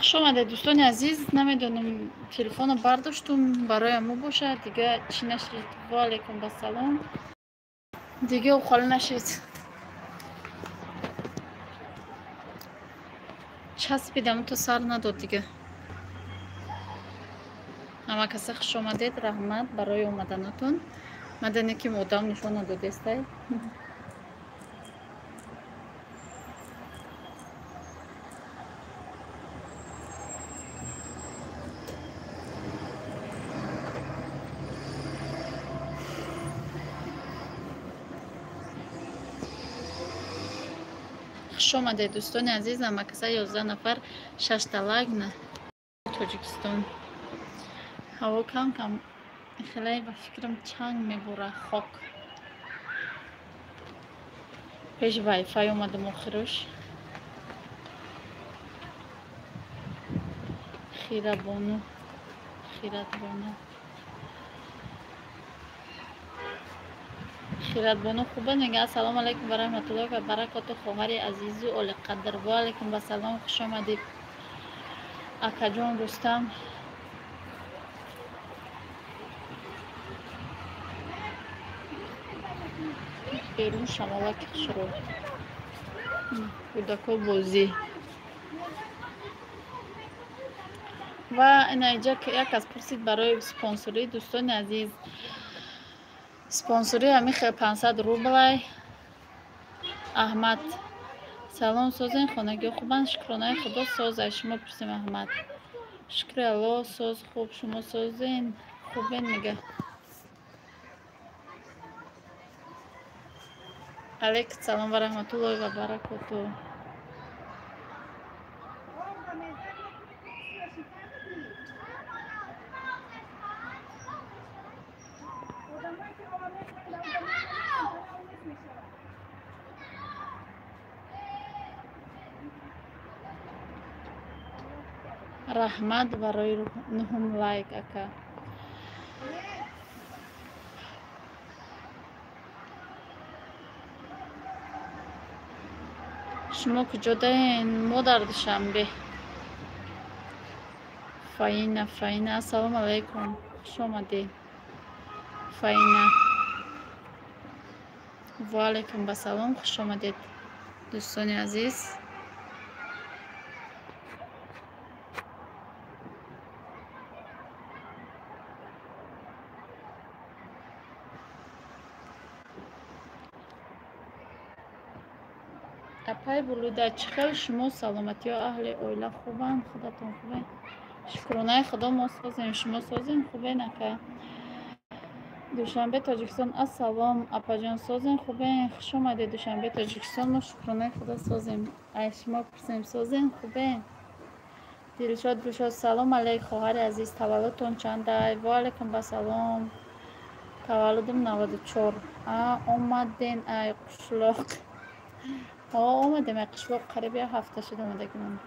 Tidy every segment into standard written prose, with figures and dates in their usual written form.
Хуш омадед, дӯстони азиз. Намедонам, телефонро бардоштум, барои мо бошад, дига чӣ нашид. Ва алайкум ассалом. Дига охоли нашид. Часпидам, то сар надод дига. Ҳама каса хуш омадед, раҳмат барои омаданатон. Мадане ки одам нишон надодестай. Хуш омадед, дӯстони азиз. Ҳама каса 11 нафар, шашта лайк. На Тоҷикистон ҳаво кам кам хеле, ба фикрам, чанг мебура, хок. Пеш вайфай омадам охирош. Хирабону, Хиратбону, Хиратбону хуба мега. Ассалому алайкум ва раҳматуллоҳи ва баракоту, хоҳари азизу олиқадр. Ва алайкум вассалом, хуш омадед, акаҷон Рустам. Берун шамолаки хушрӯ, кӯдако бозӣ. Ва инаиҷа як кас пурсид барои спонсорӣ. Дӯстони азиз, спонсорӣ ҳамин хел 500 рублай. Аҳмад, салом, созен, хонагиҳо хубанд? Шукронаи Худо, созай. Шумо пурсем, Аҳмад. Шукри Алло, соз, хуб. Шумо созен, хубен, мега. Алейкум салом ва раҳматуллоҳи ва баракоту. Раҳмат барои нуҳум лайк, ака. Шумо куҷодаен? Мо дар Душанбе. Фаина, Фаина, ассалому алайкум, хуш омадед, Фаина. Ва алайкум ассалом, хуш омадед, дӯстони азиз. Апай Булуда, чӣ хел шумо, саломатиё, аҳли оила хубанд, худатон хубен? Шукронаи Худо, мо созем. Шумо созем, хубен, ака? Душанбе, Тоҷикистон. Ассалом, апаҷон, созем, хубен? Хуш омадед, Душанбе, Тоҷикистон. Мо, шукронаи Худо, созем. Ай шумо пурсем, созем, хубен? Дилшод, Дилшод, салом алейк, хоҳари азиз, таваллудтон чандай? Ва алайкум басалом. Таваллудум 94. А, омаден ай қишлоқ? Омадем ай қишлоқ, қариб як ҳафта шуд омадагимон.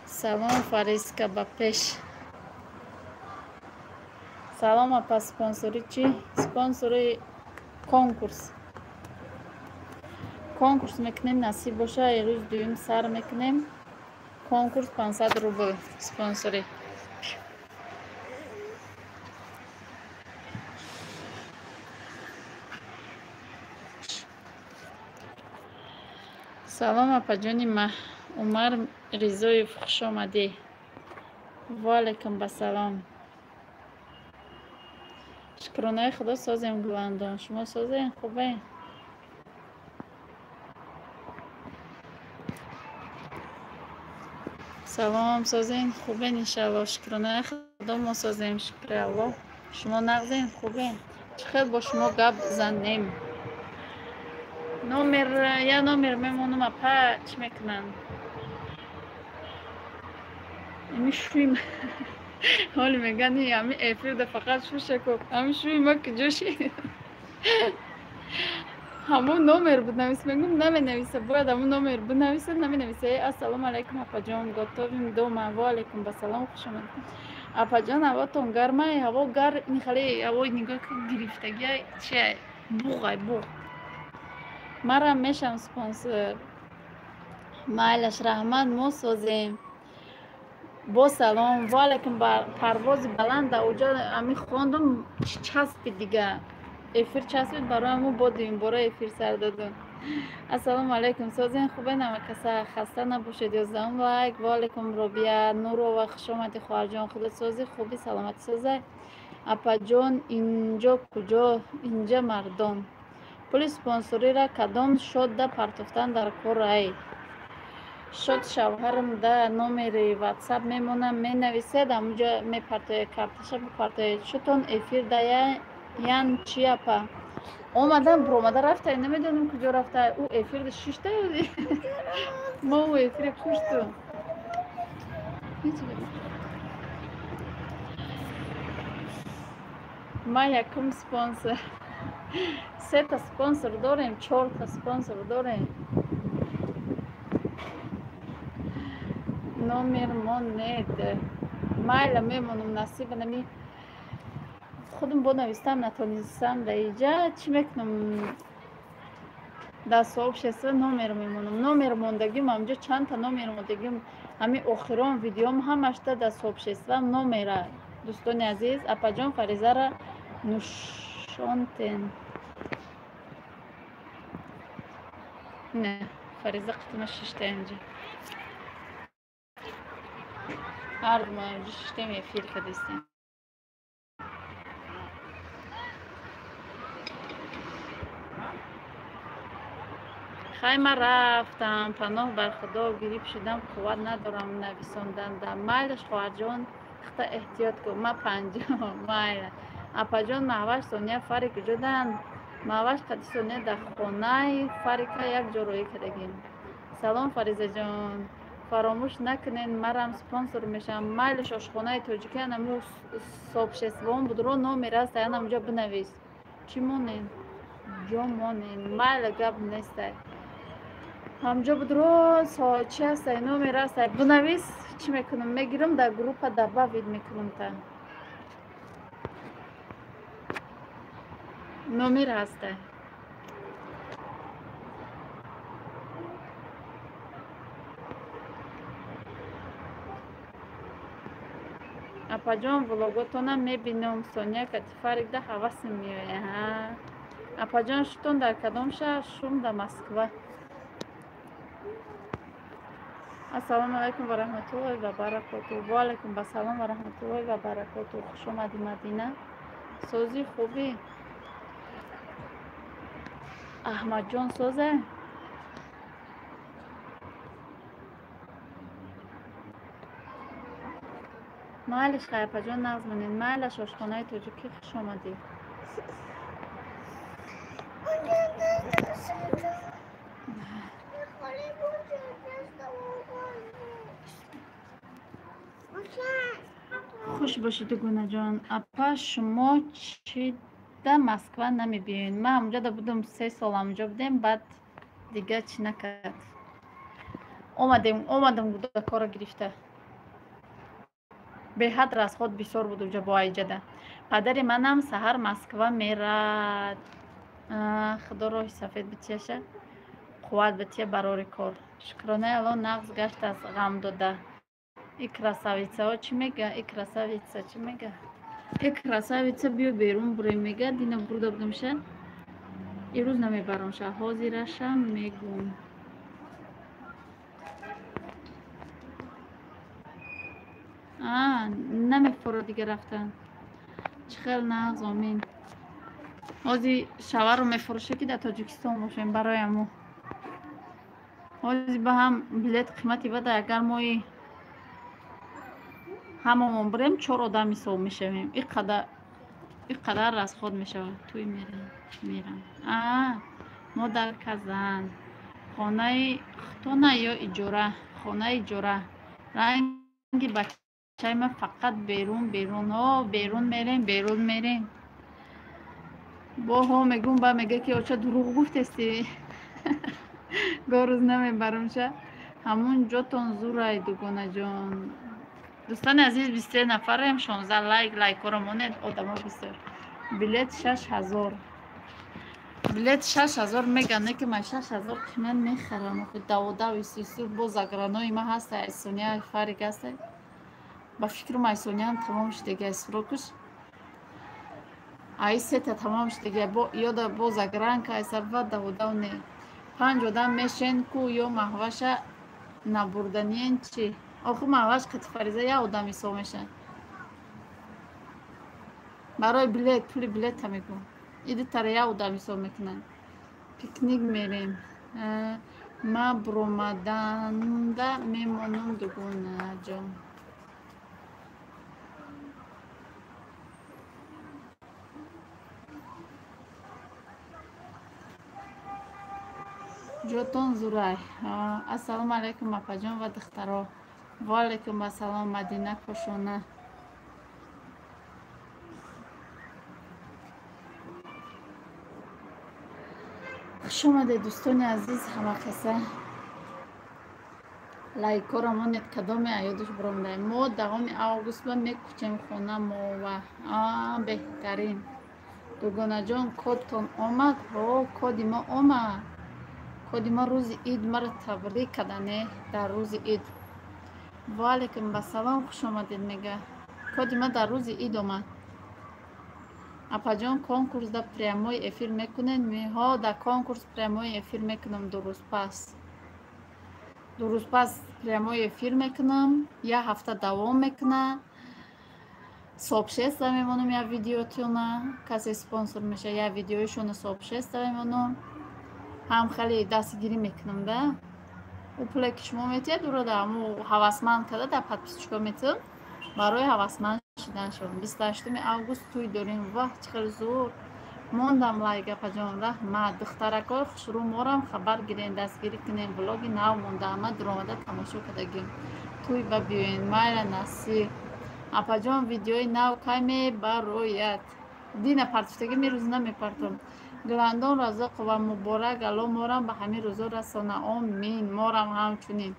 Салом, Фариска, ба пеш. Салом, апа, спонсори чӣ? Спонсори конкурс. Конкурс мекунем, насиб боша, рӯз дуюм сар мекунем. Конкурс 500 рубл спонсорӣ. Салом, апаҷони Умар Ризоев, хуш омадӣ. Ва алайкум басалом. Шукронаи Худо, созем, Гуландон. Шумо созем, хубем? Салом, созем, хубен, иншалло. Шукронаи Худо, мо созем, шукри Аллоҳ. Шумо нағзем, хубем? Чӣ хел бо шумо гап занем? Номер, я номер мемонам, апа, чӣ мекунанд? Ами шӯи ҳоли меган, ами эфирда фақат шӯшако. Ами шӯи ма куҷо ши? Ҳамон номер бинавис, мегум, наменависа, бояд ҳамон номер бинависа, наменависа. Ассалому алайкум, апаҷон, готовим дома. Ва алайкум басалом, хуш омадед. Апаҷон, ҳавотон гармай? Ҳаво гар, хеле ҳавои нигоҳ гирифтагиай, чиай, буғай, буғ. Марам мешам спонсор. Майлаш, раҳмат, мо созем. Бо салом, ва алайкум. Парвози баланд да уҷа ами хондум, часпид дига. Эфир часпид, барои мо бо дуюмбора эфир сар додум. Ассалому алайкум, созен, хубен ҳамакаса, хаста набошед. 11 лайк. Ва алайкум, Робия Нурова, хуш омадӣ, хоҳарҷон. Худо сози, хуби, саломатӣ созай. Апаҷон, инҷо куҷо? Инҷа мардон. Пули спонсориро кадом шотда партофтан дар кор ай? Шот шавҳарам да номери ватсап мемонам, менависед, ҳамунҷо мепартояд, карташа бипартояд. Шутон эфир даяян чи апа? Омадан, буромада рафта, намедонам куҷо рафта. Ӯ эфир шишта, мо ӯ эфире кушту. Ман якум спонсор. Сета спонсор дорем, чорта спонсор дорем. Номер монед. Майла, мемонам, насиба нами. Худам бо навистам натонистам да иҷа. Чӣ мекунам? Дар сообщество номер мемонам. Номер мондагим, ҳамҷо чандта номер мондагим. Ҳамин охирон видеом ҳамашта дар сообществам номера. Дӯстони азиз, апаҷон, Фаризара нушонтен. Не, Фариза қитима шишта инҷа. Ҳар ду мо инҷа шиштем, эфир кардистем. Хай, ман рафтам, паноҳ бар Худо, гириб шудам, қувват надорам нависонданда. Майлаш, хоҳарҷон, хта эҳтиёт кун. Ма панҷоҳ, майла. Апаҷон, Маҳваш, Сония, Фари куҷоданд? Маҳваш қади Сония дар хонаи Фарика як ҷо роӣ кардагим. Салом, Фаризаҷон. Фаромӯш накунед, марам спонсор мешавам. Майлаш, ошхонаи тоҷикӣ анаму сообществоам будро номер аст, анамуҷо бинавис. Чӣ монед? Ҷо монед. Майла, гап нестай. Ҳамҷо будро чи ҳастай, номер ҳастай, бинавис. Чӣ мекунам? Мегирам, дар группа добавить мекунам та. Номер ҳастай. Апаҷон, влоготонам мебинам. Сония Катифарикда ҳавасм меояд. Апаҷон, шутон дар кадом шаҳр? Шум дар Москва. Ассалому алайкум ва раҳматуллоҳи ва баракотуҳ. Ва алайкум ассалом ва раҳматуллоҳи ва баракотуҳ. Хуш омадӣ, Мадина. Созӣ, хубӣ? Аҳмадҷон созе? Майлаш, хай, апаҷон, нағз монед. Майлаш, ошхонаи тоҷикӣ, хуш омадӣ. Хуш бошед, дугонаҷон. Апа, шумо чӣ да Москва намебиёед? Ман ҳамунҷода будам, 3 сол ҳамунҷо будем, баъд дига чӣ накард. Омадем, омадам гудакорро гирифта. Беҳад расход бисёр буд уҷа бо айҷада. Падари манам саҳар Москва мерад. Худо роҳи сафед битияша, қувват бития барори кор. Шукронаи Алло, нағз гашт аз ғам дода. И красавицаҳо чӣ мега? И красавица чӣ мега? И красавица биё берун бурем мега. Дина бурда будамша. Ирӯз намебаромша. Ҳозираша мегум. Намефоро дига рафтан. Чӣ хел нағз, омин. Ҳози шаварро мефурӯша, ки дар Тоҷикистон бошем барои амо. Ҳози ба ҳам билет қимати бада, агар мои ҳамамон бирем, чор одам ҳисоб мешавем. Иқадар расход мешавад. Туй мерам. Мо дар Казан. Хонаи хутона ё иҷора? Хонаи иҷора. Ранги бачаи ман фақат берун, берун. О, берун мерем, берун мерем. Боҳо мегум, ба мега ки оча дурӯғ гуфтести. Горӯз намебаромша. Ҳамун ҷотон зурай, дугонаҷон. Дӯстони азиз, 23 нафарем, 16 лайк, лайкҳоро монед, одамо бисёр. Билет 6000. Билет 6000 меган, не ки ман 6000 қимат мехарам. Охи даводав исису бо загранои ма ҳаста, Айсония фарик ҳаста. Ба фикрам Айсониям тамом шудагиай срокаш. Ай сета тамом шудагиай, бо ёда бо загранка айсарва даводав не. 5 одам мешен ку ё маҳваша набурданиен чи? Охи маҳваш қати Фариза як одам ҳисоб мешавад. Барои билет, пули билета мегӯм. Иди тара як одам ҳисоб мекунанд. Пикник мерем. Ма буромаданда мемонам дугонаҷон. Ҷотон зурай. Ассалому алайкум апаҷон ва духтаро. Ва алайкум ассалом Мадина Кошона. Хуш омадед дӯстони азиз ҳама каса. Лайкҳоро монед кадоме аёдаш биромадаем. Мо 10 август ба мекӯчем хона мова. Беҳтарин. Дугонаҷон кодтон омад? Ҳо, коди мо омад. Коди мо рӯзи ид маро табрик кардане дар рӯзи ид. Ва алайкум ассалом, хуш омадед мега. Коди ма дар рӯзи ид омад. Апаҷон конкурс да прямой эфир мекунед? Ҳо, дар конкурс прямой эфир мекунам 2 рӯз пас. 2 рӯз пас прямой эфир мекунам, як ҳафта давом мекунад. Сообщество мемонам як видеотона, касе спонсор меша як видеоишона сообщество мемонам. Ҳам хеле дастгирӣ мекунам да. Ӯ пуле ки шумо метиҳед, ӯро да ҳаму ҳавасманд карда дар подписчикҳо метиҳам барои ҳавасманд шиданшон. 28 август тӯй дорем. Ваҳ, чӣ хеле зур. Мондам лайк апаҷон, раҳмат. Духтаракҳои хушрӯ морам хабар гирен, дастгирӣ кунем. Влоги нав монда, ҳама дуромада тамошо кардагим. Тӯй ба биёен, майла насиб. Апаҷон видеои нав кай мебарояд? Дина партофтагӣ мерӯз намепартом. Гуландон Разоқова муборак, Алло морам ба ҳамин рӯзо расона. Омин. Морам ҳамчунин.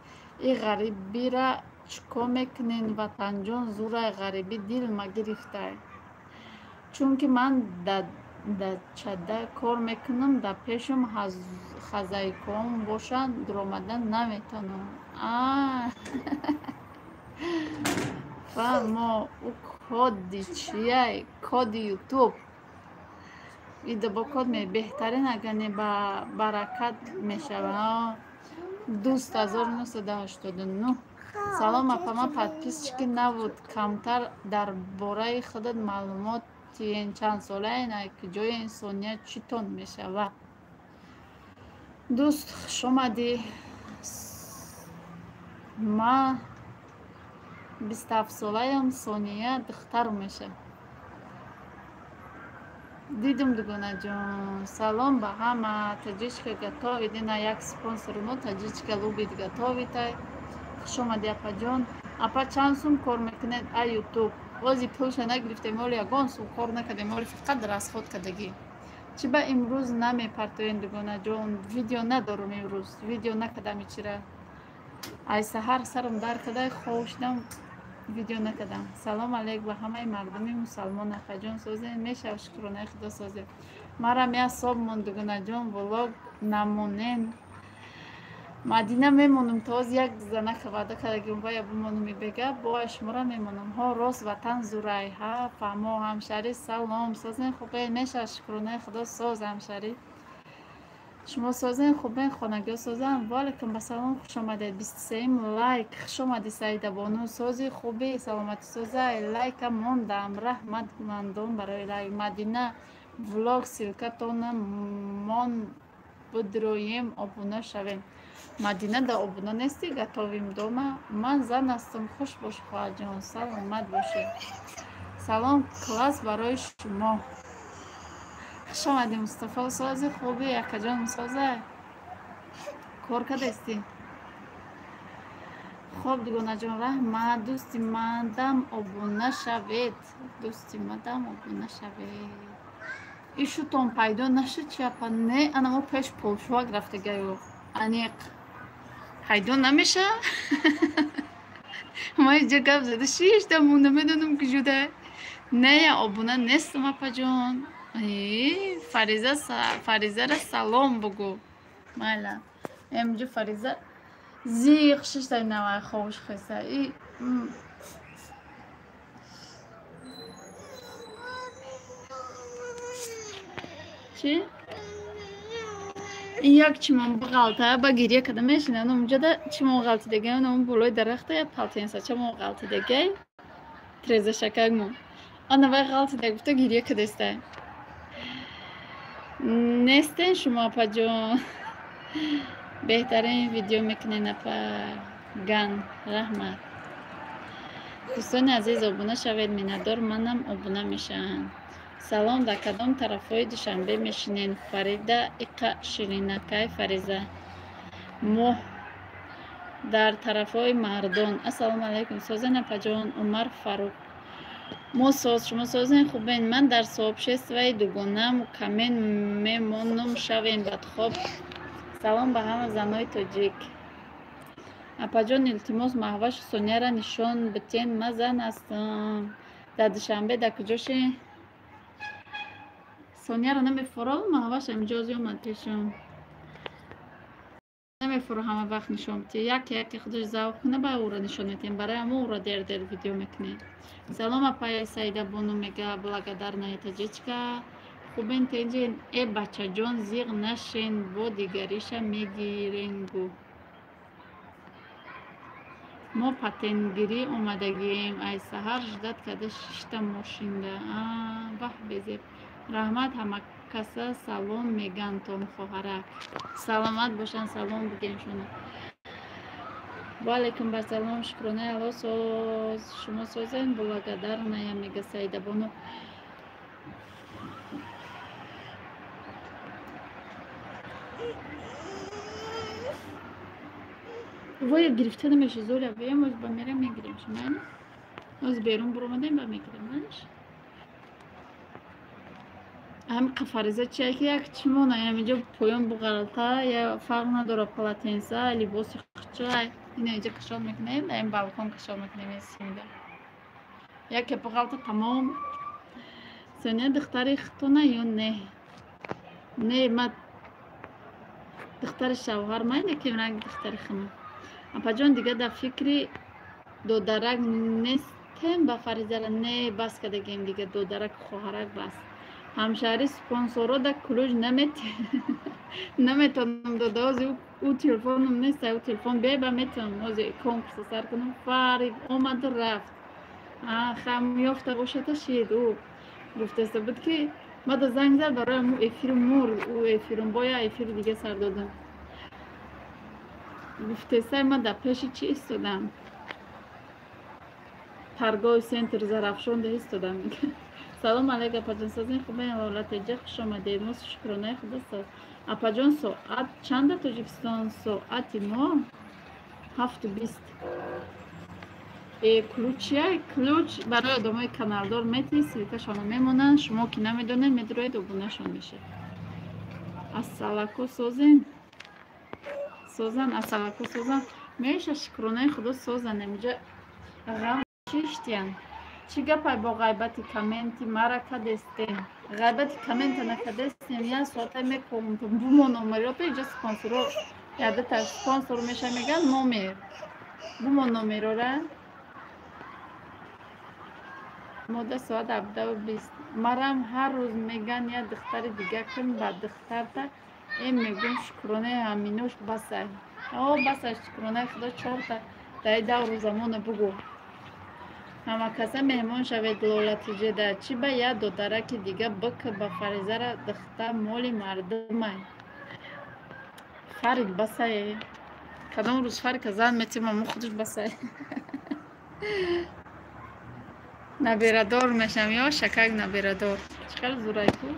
И ғарибира чӣ кор мекунен ватанҷон? Зурай ғарибӣ дилма гирифтай. Чунки ман дачада кор мекунам, дар пешам хазайком бошанд, дуромада наметавонам. Фаҳмо, ӯ коди чияй? Коди Ютуб. Ида бо код беҳтарин агар не ба баракат мешавад. 2989. Салом апа, ман подписчики набуд. Камтар дар бораи худат маълумот тиен, чанд солаен, ай куҷоен, Сония чӣ тон мешавад? Дӯст, хуш омадӣ. Ман 27 солаям, Сония духтар мешавад. Дидум дугонаҷон. Салом ба ҳама. Таҷичка готовит. Ина як спонсори мо Таҷичка любит готовит. Хуш омадӣ апаҷон. Апа чанд сум кор мекунед ай Ютуб? Ози пулша нагирифтем, оли ягон сум кор накардем, оли фақат расход кардагӣ. Чӣ ба имрӯз намепартоен дугонаҷон? Видео надорум имрӯз. Видео накардам ичира. Ай саҳар сарам дар карда хоб шудам, видео накардам. Салом алейк ба ҳамаи мардуми мусалмон. Апаҷон созем, мешава шукронаи худо созем. Марам як соб монд дугонаҷон, влог намонен. Мадина мемонам то оз як занака ваъда кардагим, вая бимонам бега, бо шуморо мемонам. Ҳо, рост ватан зурай. Ҳа, фаҳмо ҳамшари салом. Созен хубе, мешава шукронаи худо соз ҳамшари. Шумо созен хубен, хонагиҳо созан. Ва алайкум ассалом, хуш омадед. 23 лайк. Хуш омадӣ Саида бону. Сози хуби, саломатӣ созай. Лайка мондам. Раҳмат мандон барои лайк. Мадина влог ссылкатона мон бидроем, обуна шавем. Мадина да обуна нестӣ, готовим дома. Ман зан ҳастам. Хуш бош хоҳарҷон, саломат бошед. Салом класс барои шумо. Хуш омадӣ Мустафо. Сози хуби акаҷон, созай. Кор кардастӣ? Хоб дугонаҷон, раҳмат. Дӯсти мадам обуна шавед. Дӯсти мадам обуна шавед. Ишутон пайдо нашуд чи апа? Не, ана мо пеш полшувак рафтагаю. Аниқ пайдо намеша? Ма иҷа гап зада шишта монда, медонам ки жуда. Не, я обуна нестам апаҷон. Фариза, Фаризара салом бугӯ. Майла. Эмҷу Фариза зиқ шиштай навай ховуш хеса. И чӣ? Ин як чимон бағалта ба гиря када мешинад. Унҷада чимон ғалтидагай, он болои дарахта як полотенсачамон ғалтидагай. Треза шакагмон. Ана вай ғалтида гуфта гиря кадестай. Нестен шумо апаҷон. Беҳтарин видео мекунен апа. Ган раҳмат. Дӯстони азиз, обуна шавед, миннатдор манам обуна мешавам. Салом, дар кадом тарафҳои Душанбе мешинен? Фарида иқа ширинакай Фариза. Моҳ дар тарафҳои Мардон. Ассалому алайкум. Созен апаҷон. Умар Фаруқ. Мо соз, шумо созен, хубен. Ман дар сообществои дугонам камен мемонум, шавем бадхоб. Салом ба ҳама занои тоҷик. Апаҷон, илтимос, Маҳвашу Сонияра нишон битен, ман зан ҳастам. Дар Душанбе дар куҷоше? Сонияро намефурам, Маҳваш амиҷози омад пешам. Намефуру ҳама вақт нишон битӣ. Яке яке худаш завқ куна, ба ӯро нишон метиҳем. Барои ҳамо ӯро дер дер видео мекунем. Салом апаи Саида бону мега, благодарная таҷичка. Хубен тенҷен, э бачаҷон, зиғ нашен, бо дигариша мегиренгу. Мо патентгирӣ омадагием. Ай саҳар ждать карда шишта мошинда. Ваҳ безеб. Раҳмат, ҳамакаса салом мегантон хоҳарак. Саломат бошанд, салом бигем шумо. Ва алайкум ассалом, шукронаи Аллоҳ соз. Шумо созен, благодарная мега Саида бону. Воя гирифта намеша золя, веям оз ба мерам мегирем шумо. Оз берун буромадем ба мегирем, манаш. Ҳам Фариза чия ки як чимона ҳаминҷо поён буғалта, я фарқ надора полотенса, либоси хуча, ина инҷа кашол мекунем, ин балкон кашол мекунем ин симида. Яке буғалта тамом. Соня духтари хутона ё не? Не, ма духтари шавҳар майна ки ранг духтари хунам. Апаҷон, дига дар фикри додарак нестем ба Фаризара? Не, бас кардагем дига додарак хоҳарак бас. Ҳамшаҳри спонсорро да ключ наметавонам дода. Ози ӯ телефоном нест, ӯ телефон беба метавонам ози конкурса сар кунам. Фарид омаду рафт. Хам ёфта бошада шид. Ӯ гуфтаста буд ки мада занг зад барои ӯ эфиру мурд, ӯ эфирум боя эфири дига сар додам. Гуфтесай ма дар пеши чӣ истодам? Торговый центр Зарафшонда истодам. Салом алейк апаҷон, созин хубен, лолатеҷа хуш омадед. Мо шукронаи худо соз. Апаҷон, соат чанда Тоҷикистон? Соати мо 7:20. Ключ чия? Ключ барои одамои каналдор метиҳӣ, ссылкашонро мемонанд. Шумо ки намедонед, медуроед, обунашон мешавед. Ассалако созен? Созан, ассалако созан. Меша шукронаи худо созан. Имҷа ғам чиштиян. Чӣ гапай бо ғайбати комменти мара кадестем? Ғайбати коммента накадестем, як соата мекомтум. Бумон номеро иҷа спонсоро ядата спонсор меша меган номер. Бумон номерора. Мода соат 17:20. Марам ҳар рӯз меган я духтари дига кун ба духтарта. Э мегум шукронаи ҳаминош басай. О басай шукронаи худо чорта. Дар давру замона бугӯ. Ҳамакаса меҳмон шавед лолатиҷеда. Чӣ ба як додараки дига бк ба Фаризара духта моли мардумай. Фарид басай. Кадом рӯз Фарика зан метима мо худаш басай. Набирадор мешам ё шакак набирадор. Чӣ хел зурай ку?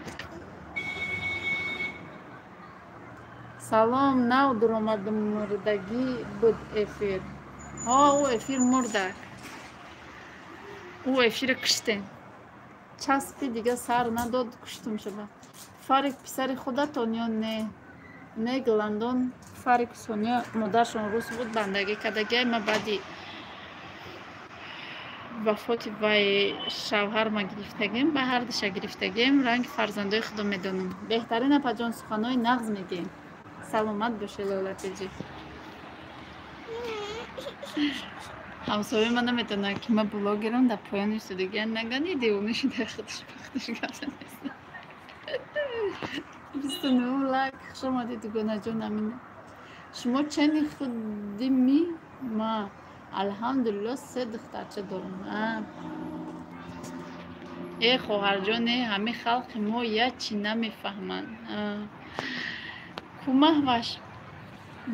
Салом, нав дуромад мурдагӣ буд эфир. Ҳо, ӯ эфир мурдак. Ӯ эфира куштем. Часпи дига сар надод, куштум шуда. Фарик писари худатон ё не? Не, Гландон Фарик Соня модаршон рус буд, бандагӣ кардагиай. Ма баъди вафоти вай шавҳарма гирифтагем, ба ҳардуша гирифтагем, ранги фарзандои худо медонам. Беҳтарин апаҷон, суханҳои нағз мегӯем. Саломат бошед, Лолатиҷи. Ҳамсояи ман наметавонад, ки ман блогерам, дар поён истодагия нагани девона шуда худаш ба худаш гап задааст. 29 лайк. Хуш омадед, дугонаҷон Амина. Шумо чени худи ми? Ма алҳамдулилло се духтарча дорам. Э хоҳарҷон, э ҳамин халқи мо як чӣ намефаҳманд. Ку Маҳваш?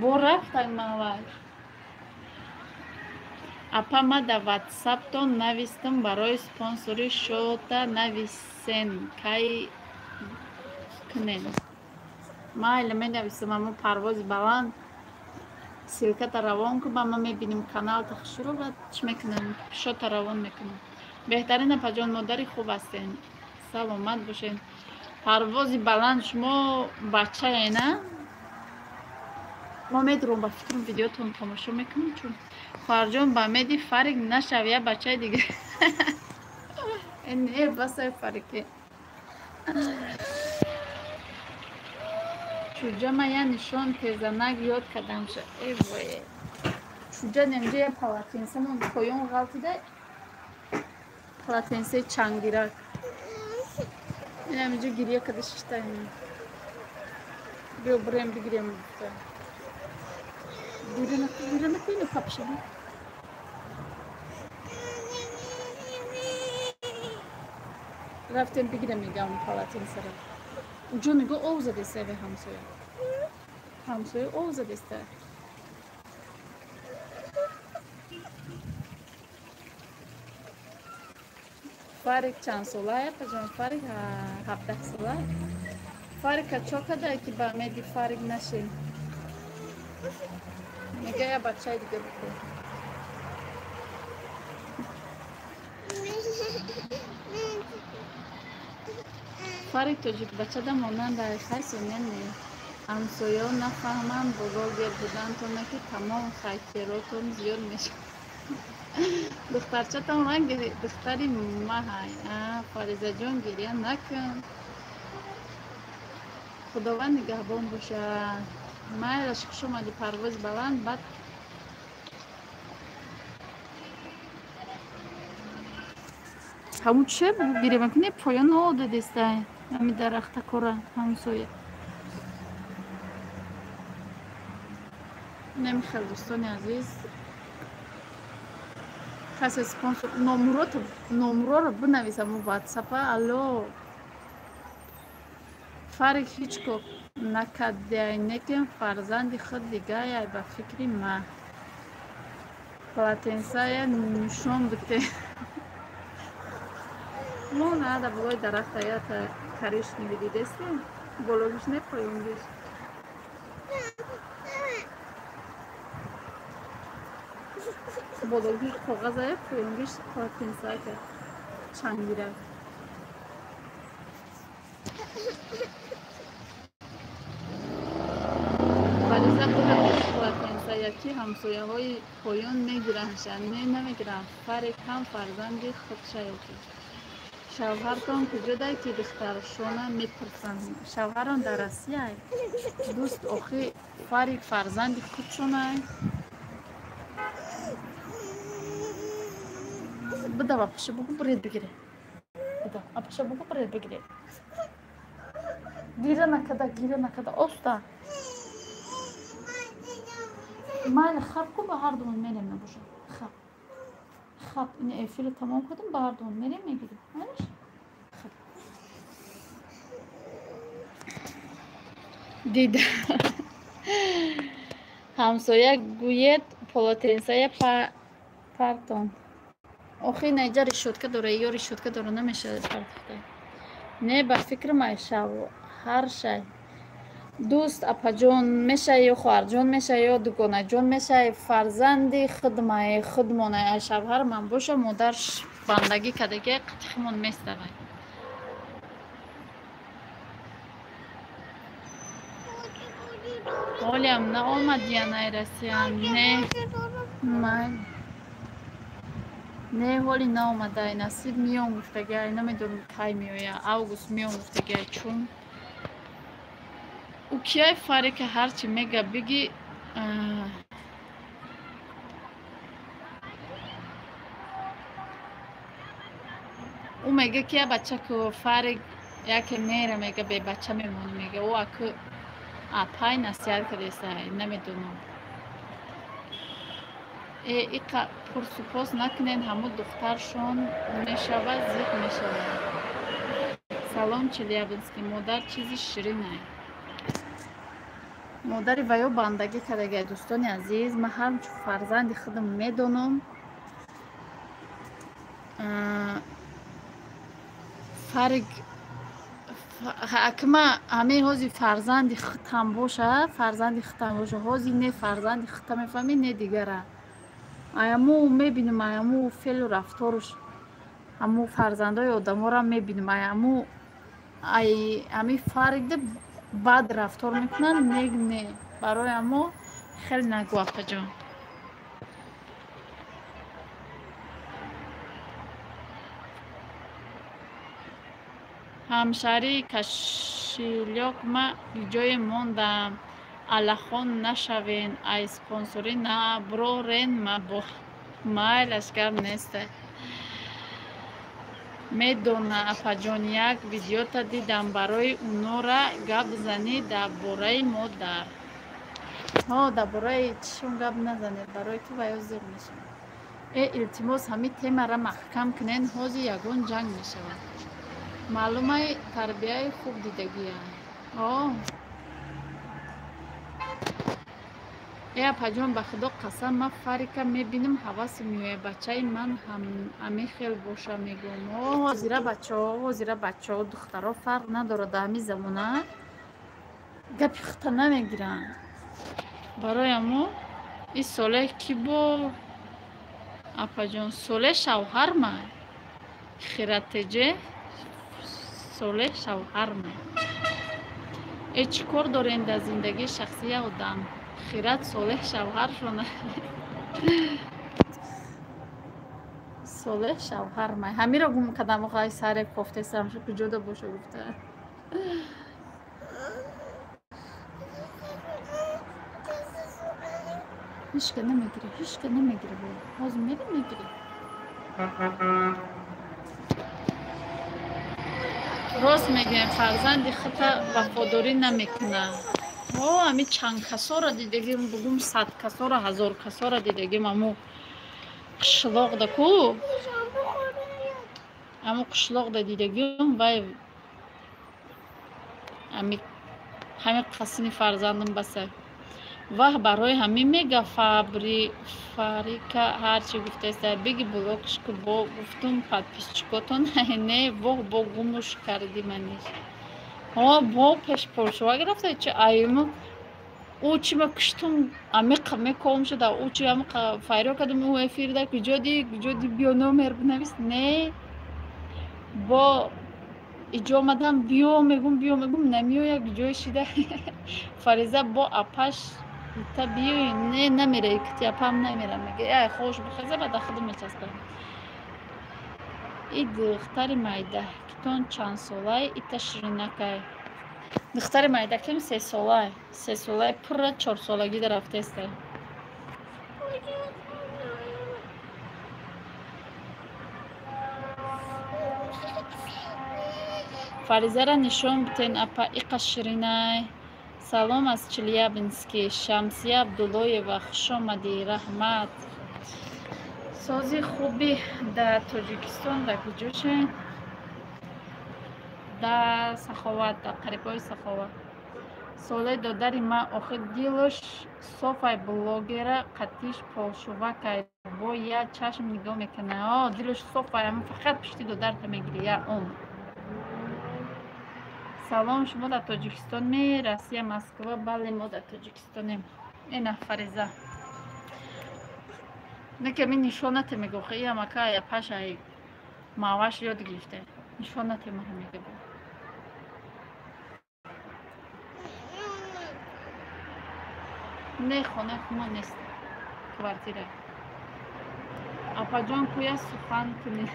Бо рафтак Маҳваш. Апа, ма дар ватсаптон навистам барои спонсори шота нависен, кай кунем? Майли, менависам, аммо парвози баланд ссылката равон кун, ба ма мебинем каналта хушрӯ ва чӣ мекунам, шота равон мекунам. Беҳтарин апаҷон, модари хуб ҳастен, саломат бошед. Парвози баланд, шумо бачае на? Мо медурам, ба фикрам видеотон тамошо мекунем, чун хоҳарҷон ба меди фарик нашав, я бачаи дигар. Не, басай фарике. Чуҷа ма я нишон тезанак ёд кардамша. Э вой. Чуҷа немҷа я полотенцамон поён ғалтида, полотенцаи чангирак. Инам инҷо гиря карда шиштаем. Биё бирем бигирем гуфта. Гиря накун, гиря накун, ино папша. Рафтем бигирем мегам полотенцаро. Уҷо нигоҳ ов задеста ве ҳамсоя. Ҳамсоя ов задеста. Фарик чанд сола, апаҷон? Фарик 17 сола. Фарика чо кардае ки ба меди фарик нашем? Мега я бачаи дига бикун. Фарик тоҷик бачада монанда хайсо не. Ҳамсояҳо нафаҳманд блогер будантона, ки тамом хайтеротон зиёд мешавад. Духтарчатон ранги духтари маҳай. Фаризаҷон, гиря накун. Худованд нигаҳбон бошад. Майлаш, хуш омадӣ, парвози баланд. Баъд ҳамун че гиря мекунӣ? Поён о дадестай ҳами дарахтакора ҳамсоя. Намехел дӯстони азиз, касе спонсор номуроро бинависам у ватсапа. Алло, Фарик ҳеҷ гоҳ накардиай, некин фарзанди худ дигаяй ба фикри ма. Полотенцая нишон бите. Мо нада болои дарахта ята коричневый дидесте? Бологиш не, поёнгиш. Бологиш коғазая, поёнгиш полотенцая чангира. Фариза полотенцая ки ҳамсояҳои поён мегирандша? Не, намегиранд. Фарик ҳам фарзанди худшаёки. Шавҳартон куҷодай ки духтаршона мепурсанд? Шавҳарон дар Россияй. Дӯст, охи Фарик фарзанди худшонай. Бидав апаша бугу буред бигире. Бидав апаша бугу буред бигире. Гиря накарда, гиря накарда, оста. Майли, хаб ку, ба ҳар думон мерем набошад. Хаб. Хаб, ин эфирро тамом кардем, ба ҳар думон мерем мегирем. Майлиш? Хаб. Дида. Ҳамсоя гӯед полотенцая партон. Охи наҷа решётка дора, ё решётка дора, намешавад партохта. Не, ба фикрам ай шавҳар шай. Дӯст, апаҷон мешай ё хоҳарҷон мешай ё дугонаҷон мешай, фарзанди худмай, худмонай. Ай шавҳар ман боша, модар бандагӣ кардагия қатихимон месавай. Ҳолиам наомад янай Россия? Не. Май. Не, ҳоли наомадай, насиб миём гуфтагай, намедонам кай меоя, август миём гуфтагай, чун ӯ кияй Фарика ҳарчи мега биги ӯ мега ки я бача ку Фарик яке мера мега бебача мемонӣ мега ӯ аку апай насиҳат кардесай, намедонам. Э иқа пурсупос накунен, ҳамун духтаршон мешавад, зиқ мешавад. Салом Челябинский, модар чизи ширинай. Модари ваё бандагӣ кардагай, дӯстони азиз, ман ҳамчун фарзанди худам медонам. Фарик акма ҳамин ҳози фарзанди худам боша, фарзанди худам боша, ҳози не фарзанди худам мефаҳмӣ, не дигара. Аяму мебинам, аяму феълу рафторуш, ҳаму фарзандои одаморо мебинам, аяму ай ҳамин Фарикда бад рафтор мекунанд, не не. Барои амо хеле нагӯ апаҷон. Ҳамшаҳрии кашилёк ма ҷое мондам, аллахон нашавен, ай спонсорӣ наброрен ма бо майлаш гап неста. Медона апаҷон, як видеота дидам, барои унора гап занӣ дар бораи модар. Ҳо, дар бораи чишон гап назанед, барои ки ваё зиқ мешавад. Э илтимос, ҳамин темара маҳкам кунен, ҳозир ягон ҷанг мешавад. Маълумаи тарбияи хуб дидагия. О э апаҷон, ба худо қасам, ман Фарика мебинам, ҳавасм меояд, бачаи ман ҳамин хел боша мегӯям. О ҳозира бачаҳо, ҳозира бачаҳо, духтаро фарқ надорад, дар ҳамин замона гапи худта намегиранд. Барои амо ин соле ки бо апаҷон, соле шавҳарма, хиратеҷе соле шавҳарма. Э чӣ кор дорем дар зиндагии шахсии одам? Хират солеҳ шавҳаршона. Солеҳ шавҳармай. Ҳамиро гум кардам, охай саре кофтесам, шу куҷода боша гуфта. Ҳичка намегирӣ, ҳичка намегирӣ. Ҳозир мери мегирӣ. Рост мегӯем, фарзанди худта вафодорӣ намекунад. О, ҳамин чанд касоро дидагим, бугум 100 касоро, 1000 касоро дидагим, аму қишлоқда ку? Аму қишлоқда дидагим, вай ҳамин қасини фарзандам баса. Ваҳ, барои ҳамин мега Фарика ҳарчи гуфтаеста, биги блокш ку, бо гуфтум подписчикотон, не, воҳ, бо гумуш карди маниш. Ҳо, бо пеш полшова гирифта, чи айму ӯ чи ма куштум, амиқа меком шуда, ӯ чи амиқа файро кардум, ӯ эфирда куҷоди, куҷоди биё номер бинавис, не, бо иҷо омадам, биё мегум, биё мегум, намеоя, куҷое шида. Фариза бо апаш та биёй, не, намера, кити апам намера, мега, ай хош бихеза, баъд худам мечаспам. И духтари майда китон чанд солай, ита ширинакай. Духтари майдаким 3 солай, 3 солай пурра 4 солагида рафтеста. Фаризара нишон битен апа, иқа ширинай. Салом аз Челябинский, Шамсия Абдуллоева, хуш омадӣ, раҳмат. Сози хуби дар Тоҷикистон дар куҷошен? Дар Саховат, дар қарибҳои Саховат. Соле додари ман охир дилаш софай блогера қатиш полшувакай, бо я чашм нигоҳ мекунад. О, дилаш софай, ама фақат пишти додарта мегири, я ом. Салом, шумо дар Тоҷикистон ме? Россия, Москва? Бале, мо дар Тоҷикистонем. Ина Фариза. Неке ми нишонате мегӯ, хи амака я пашай маваш ёд гирифте. Нишонате маро мегӯ. Не, хона хумо нест. Квартира. Апаҷон, куя сухан кунӣ.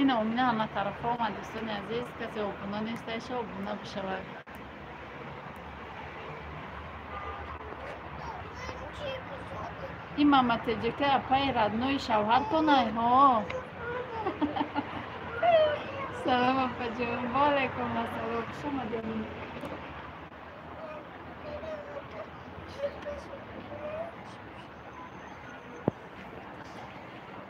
Ина Омина ҳама тарафа омад, дӯстони азиз. Касе обуна нест, айша обуна бишавад. Ин мама теҷека апаи родной шавҳартонай? Ҳо. Салом, апаҷон. Ва алайкум ассалом. Хуш омадед.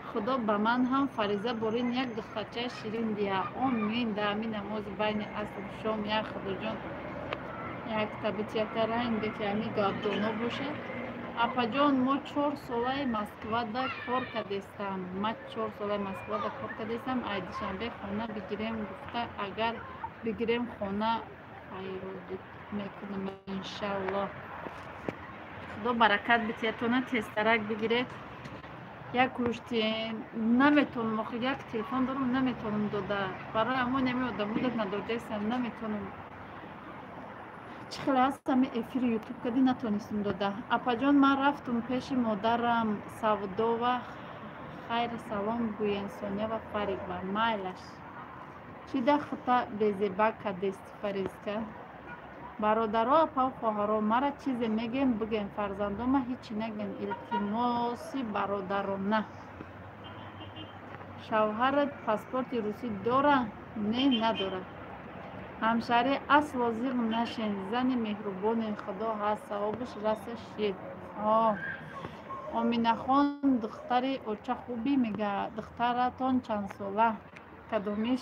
Худо ба ман ҳам Фариза Борин як духтарчаи ширин диҳа. Омин. Дар ҳамин намози байни асру шом як Худоҷон як табитията ранге ки ҳамин гапдоно бошад. Апаҷон, мо 4 солаи Москвада кор кардестам. Ма 4 солаи Москвада кор кардестам. Ай Душанбе хона бигирем гуфта, агар бигирем, хона файродит мекунем, иншаллоҳ. Худо баракат битиятона, тезтарак бигиред. Як кулуштиен наметонам, охи як телефон дорам, наметонам дода. Барои ҳамон ҳами одамудат надодаистам, наметонам. Чӣ хеле ҳаст, ҳами эфири Ютуб кади натонистам дода. Апаҷон, ман рафтум пеши модарам савдова, хайр салом гӯен Соня ва Фариква. Майлаш. Чӣ да хата безеба кадести, Фаризка? Бародаро, апау, хоҳаро, мара чизе мегем, бигем, фарзандома ҳичи нагем, илтимоси бародарона. Шавҳарат паспорти русӣ дора? Не, надорад. Ҳамшаҳрӣ, асло зиқ нашен, зани меҳрубоне, Худо ҳаст, савобаш раса шид. Оминахон, духтари оча хубӣ, мега. Духтаратон чандсола? Кадомиш?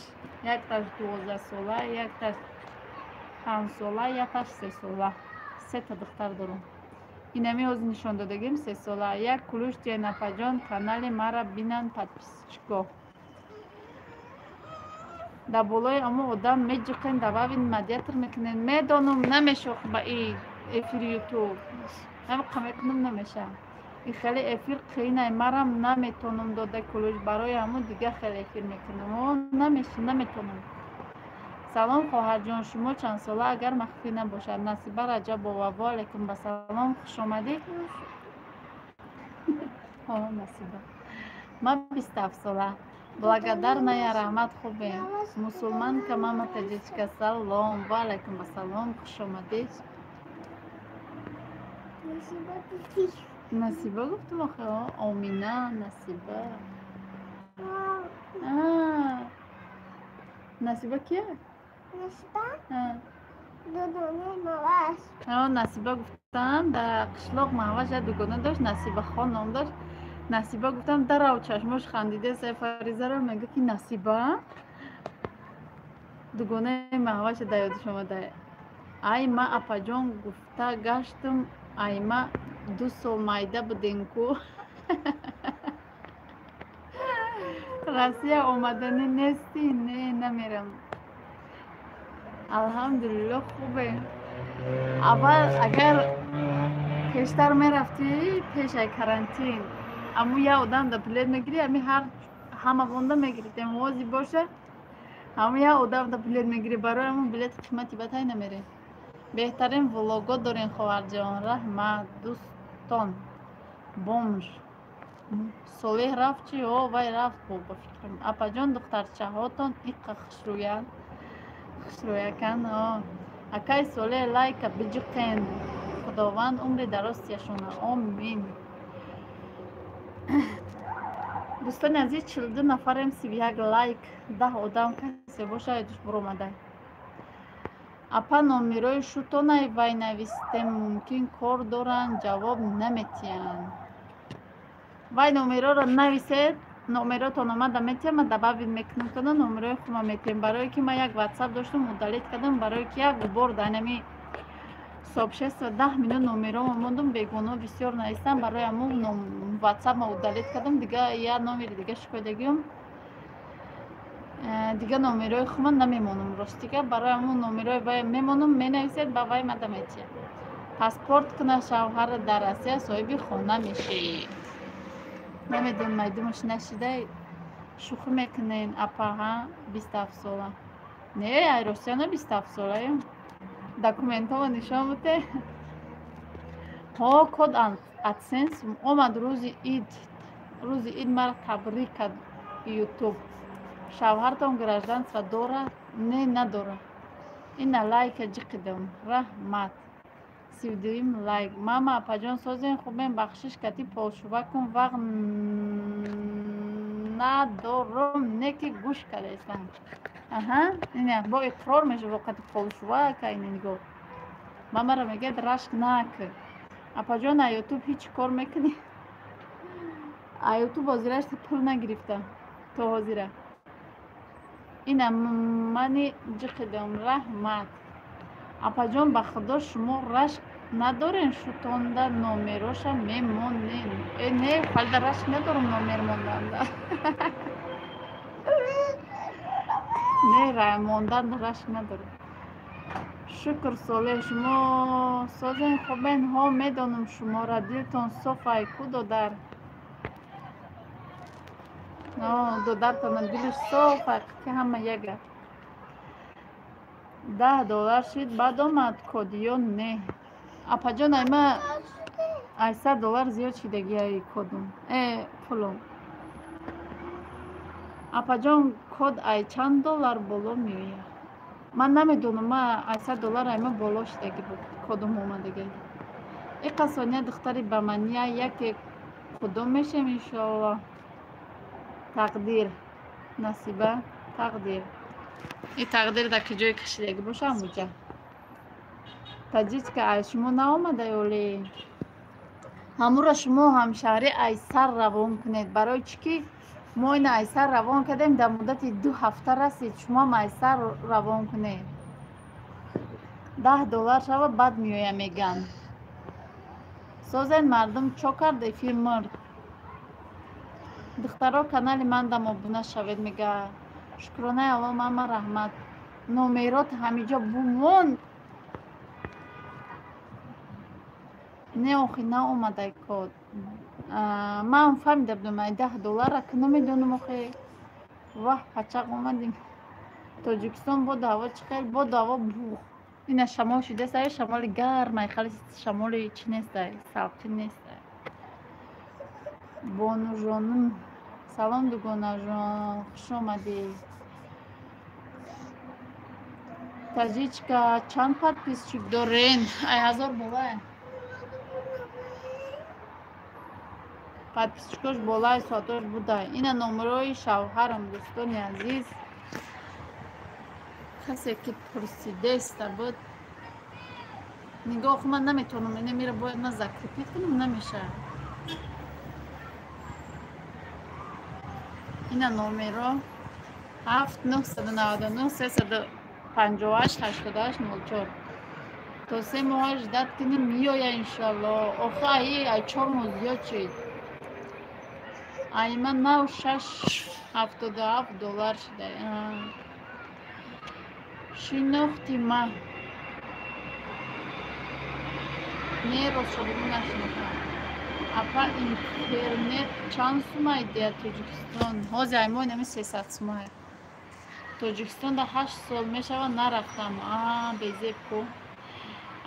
Якташ 12-сола, якташ 5-сола, якташ 3-сола. Сета духтар дорам. Инами ҳозир нишон додагим, 3-сола. Як кулуш тиен, апаҷон, канали мара бинанд подписчико. Дар болои амо одам меҷиқен, дававин модератор мекунен. Медонам, намешох ба и эфири Ютуб. Ҳамқа мекунам, намеша. И хеле эфир қиинай, марам наметонам дода кулуш, барои ҳамун дига хеле эфир мекунам. О, намеша, наметонам. Салом, хоҳарҷон, шумо чандсола, агар махфӣ набошад? Насиба Раҷабова, ва алайкум ба салом, хуш омадед. Насиба. Ман 27 сола. Благодарная, раҳмат, хубем. Мусулманка, мама таҷичка, салом, ва алайкум ассалом, хуш омадед. Насиба гуфтум охе, Омина, Насиба. Насиба кия? Насиба? Дудонаи Маваш. Насиба гуфтам, дар қишлоқ Маҳваш як дугона дошт, Насиба хон ном дошт. Насиба гуфтам, дарав чашмош хандида Фаризаро мега ки Насиба дугонаи Маҳваша дар ёдаш омада. Ай ма апаҷон гуфта гаштум, ай ма 2 сол майда будем ку. Россия омаданӣ нестӣ? Не, намерам. Алҳамдулилло, хубе. Аввал агар пештар мерафтӣ, пеш ай карантин, аму як одам да билет мегирӣ, ами ҳар ҳама вонда мегирифтем. Вози боша, ҳаму як одам да билет мегирӣ, барои ҳамун билет қимати батай намерем. Беҳтарин влого дорем, хоҳарҷон, раҳмат. Дӯстон, бомж Солеҳ рафт чи? О, вай рафт бо, ба фикрам. Апаҷон, духтарчаҳотон иққа хушрӯянд, хушрӯяканд. Акай Солеҳ, лайка биҷиқен. Худованд умри дароз тияшона, омин. Дӯстони азиз, 42 нафарем, 31 лайк, 10 одам касе боша, айдуш буромадай. Апа, номерои шутонай вай навистем, мумкин кор доранд, ҷавоб наметиҳанд. Вай номероро нависед, номеротон омада метиҳам, ма добавить мекунам тона, номерои хума метиҳем. Барое ки ман як ватсап доштам, удалить кардам, барое ки як бор дар ҳами сообщество 10 минут номеромо мондум, бегуноҳ бисёр навистам, барои ҳамун ватсапма удалить кардам, дига як номери дига шикоядагиём, дига номерои хума намемонам, ростига. Барои ҳамун номерои вай мемонам, менависед, ба вай мада метиҳам. Паспорт куна шавҳара дар Россия, соҳиби хона мешӣ. Намедонам, майдумаш нашида. Шӯхӣ мекунен, апаҳа, 27 сола? Не, ай Россия на 27 солаем. Документҳоро нишон буде. Ҳо, код AdSense омад рӯзи ид. Рӯзи ид маро табрик кард ютуб. Шавҳартон гражданство дорад? Не, надорад. Ина лайка ҷиқидам. Раҳмат. 32-юм лайк. Мама, апаҷон созен хубен, бахшиш кати полшува кун, вақт надорум, не ки гӯш кардаистам. Аҳа, ина бо иқрор мешава қати полшува ка ина нигоҳ. Мамаро мегӯяд рашк накун. Апаҷон, а ютуб ҳеҷ кор мекунӣ? А ютуб ҳозираш пул нагирифта то ҳозира. Ина мани ҷиқидам. Раҳмат. Апаҷон, ба худо шумо рашк надорен, шутонда номероша мемонен. Э, не, фалда рашк надорам номер монданда. Не, мондан рашк надорам. Шукр Солеҳ, шумо созен хубен? Ҳо, медонам шуморо, дилтон софай ку додар. Додартонам дилиш софай, ки ҳама яга. $10 шид, баъд омад код ё не? Апаҷон, айма ай $100 зиёд шидаги ай кодум. Э, пулум. Апаҷон, код ай чанд доллар боло меояд? Ман намедонам, ма ай $100 айма боло шидаги буд кодум омадаги. Иқа Соня духтари ба мания яке худо мешем иншоалло. Тақдир. Насиба, тақдир. И тақдир дар куҷое кашидаги боша ҳамуҷа. Таҷичка, ай шумо наомада ёле? Ҳамуро шумо ҳамшаҳрӣ ай сар равон кунед. Барои чӣ ки мо ина ай сар равон кардем, дар муддати 2 ҳафта расид, шумоам ай сар равон кунед. $10 шава, баъд меоя меган. Созен мардум чо кард эфир мурд. Духтаро, канали мандам обуна шавед мега. Шукронаи Алло, мама раҳмат. Номерот ҳамиҷо бумон. Не, охи наомадай код. Ман фаҳмида будам ай $10 ки намедонам охи. Ваҳ, пачақ омадим. Тоҷикистон боду ҳаво чӣ хел? Боду ҳаво буғ. Ина шамол шудааст, ай шамоли гарм, ай хали шамоли чӣ нест, ай салқин нест. Бонужонум, салом дугонаҷон, хуш омадӣ. Таҷичка, чанд подписчик дорен? Ай 1000 болай. Подписчикош болай, соатош будай. Ина номерои шавҳарам, дӯстони азиз. Касе ки пурсидеста буд. Нигоҳ, ман наметавонам, ина мира бояд ман закрепить кунам, намешавад. Ина номеро 7 999 358 88 04. То 3 моҳ ждат кунем, меоя иншоалло. Охи ай 4 моҳ зиёд шид. Ай ман нав $6.77 шуда. Шинохти ма. Не, ростшо бигӯ нашинохтам. Апа, интернет чанд сумай диҳад Тоҷикистон? Ҳозир ай мо инами 300 сумай. Тоҷикистон да 8 сол мешавад нарафтам. А, безеб ку.